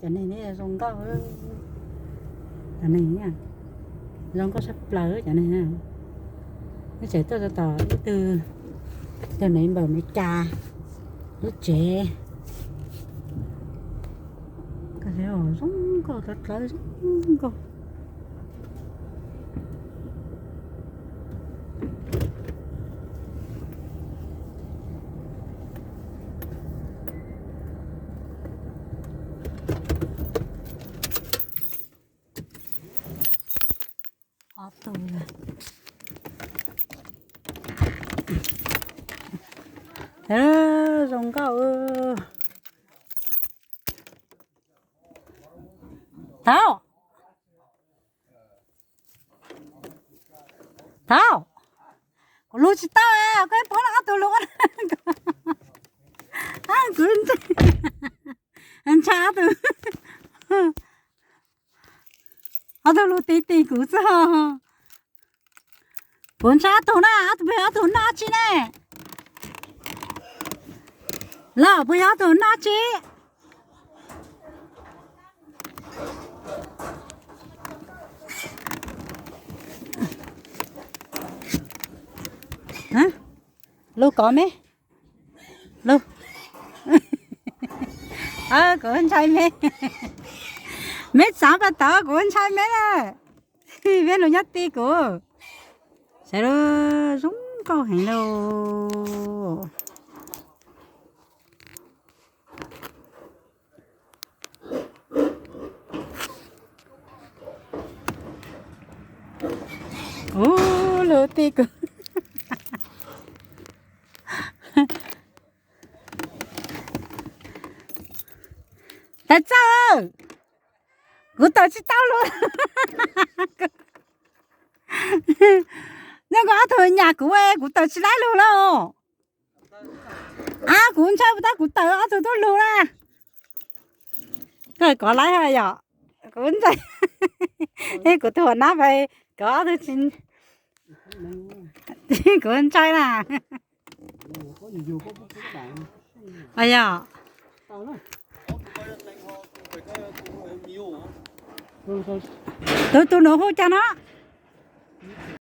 Cov neeg ne zoo nkauj, cov neeg zoo nkauj tshaj plaws cov neeg. Nws tseem tuaj tom ib tug, tus neighbor Amelikas lub tsev. Zoo nkauj, tawv tawv zoo nkauj. Ob tug, zoo nkauj. Tau, tau, kuv lug tsis tau, koj pab ob tug lug. Kuv ntshai ob tug, ob tug lug ti ti kuv xwb. Kuv ntshai ob tug na, ob tug, ob tug noj tsi ne? Los puas yog ob tug noj tsi? Lug kov me, lug. Kuv ntshai me, me xav pas tod kuv ntshai me na. Me lug nyob ti kuv, saib lub zoo nkauj heev lauj. Ub, lug ti kuv. Tawv txawj, kuv tawm tsis tau lug. Nyob kuv ob tug nyam kuv, kuv tawm tsis laib lug lauj. Ab, kuv ntshai puas tab kuv tawm ob tug tuaj lug na. Koj kov laib yom? Kuv ntshai, kuv tus hua nab pais kov ob tug tsis, kuv ntshai na. Yog, tus, tus nus hu cas no?